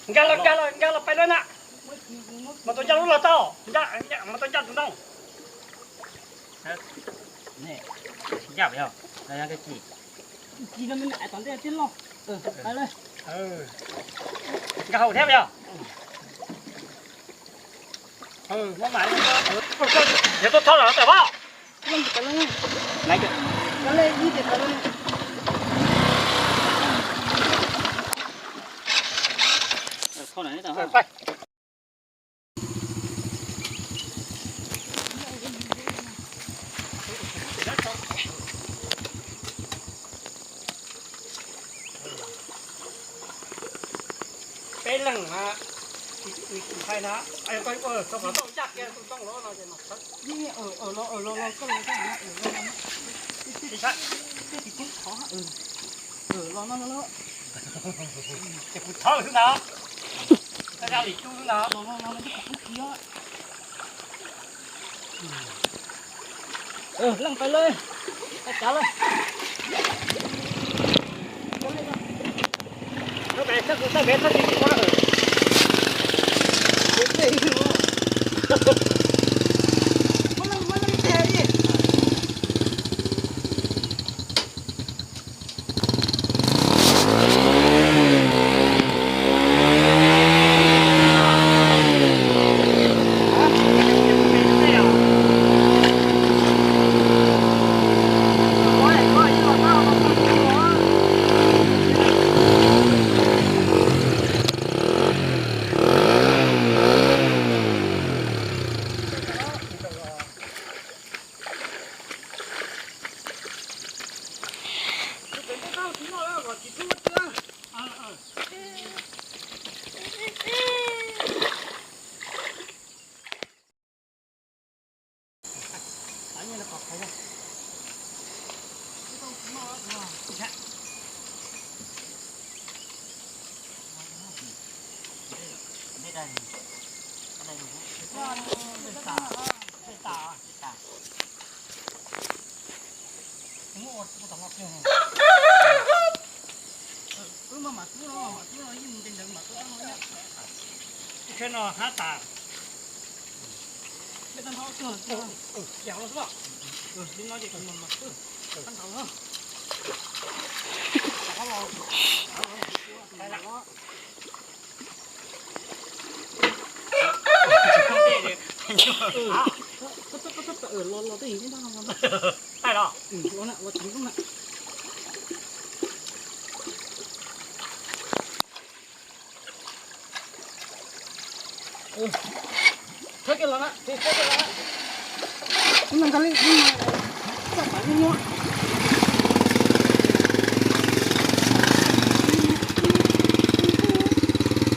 Nkag los, nkag los, nkag los pais lawm na. Mas tus ncaj lub los tau, mas tus ncaj tus ntoo. Ncaj yog, ncaj tsis, nkag hauv thiab yog. Yog tuaj thauj los tawm pab. Peb leeg na, ntshai na, tau qhov tau ncaj kiag tus ntoo los no ces mas txhawb. Los los los koj los, los no los, ces kuv txhawb xwb ntag, koj zaj lim cub xwb ntag. Leej pais lawm, tau cav lawm. Tsheb no hab tas. Los los tej, los los ua tsev lub na. Tshawb kiag los na, tshawb kiag los na. Ub, nkag li, txaj tas nyuaj nyuaj.